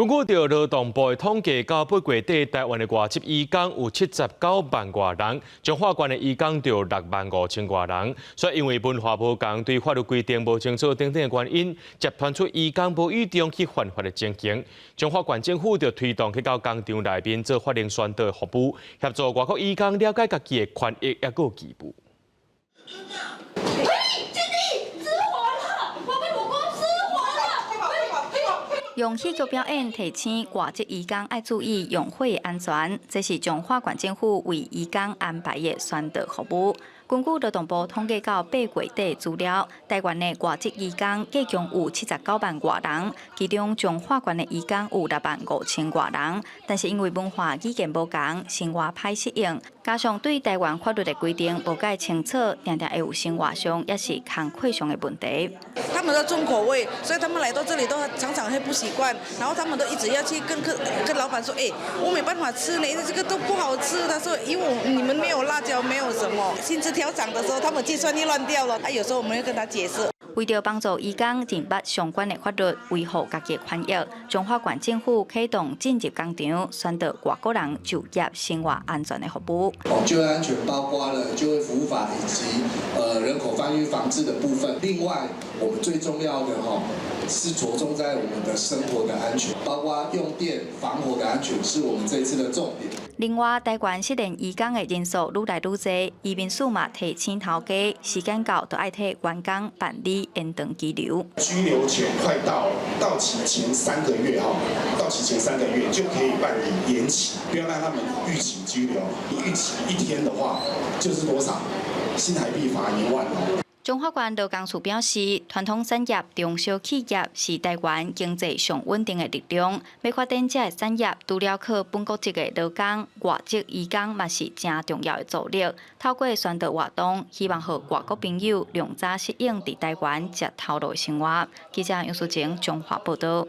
根據著勞動部的統計，到8月底，台灣的外籍移工有79萬外人，彰化縣的移工就有6萬5千外人。所以因為文化無仝，對法律規定無清楚等等的原因，才傳出移工無意中去犯法的情形。彰化縣政府就推動去到工廠內面做法令宣導服務，協助外國移工了解家己的權益抑閣有義務。嘿，經理，失火了！我們公司失火了！用戲劇表演提醒外籍移工愛注意用火安全，這是彰化縣政府為移工安排的宣導服務。根據勞動部統計到8月底資料，台灣的外籍移工計共有79萬外人，其中彰化縣的移工有6萬5千外人。但是因為文化語言無仝，生活歹適應，加上對台灣法律的規定無蓋清楚，定定會有生活上抑是工課上的問題。他們的重口味，所以他們來到這裡都常常會不習慣，然後他們都一直要去跟客跟老闆說：“欸，我沒辦法吃呢，這個都不好吃。”他說：“因為你們沒有辣椒，沒有什麼。”薪資調漲的時候，他們計算力亂掉了。啊，有時候我們會跟他解釋。為著幫助移工認捌相關的法律，維護家己的權益，彰化縣政府啟動進入工廠宣導外國人就業生活安全的服務。就業安全包括了就業服務法以及人口販運防治的部分。另外，我們最重要的哈是着重在我們的生活的安全，包括用電、防火的安全，是我們這一次的重點。另外，台灣失聯移工的人數愈來愈濟，移民署嘛提醒頭家，時間到就愛替員工辦理延長居留。居留權快到到期前三個月哈，到期前三個月就可以辦理延期，不要讓他們逾期居留。逾期一天的話，就是多少？新台幣罰1萬哦。彰化縣勞工處表示，傳統產業、中小企業是台灣經濟上穩定的力量。欲發展這个產業，除了靠本國籍的勞工，外籍移工嘛是誠重要的助力。透過宣導活動，希望予外國朋友量早適應佇台灣食頭路的生活。記者楊淑晴彰化報導。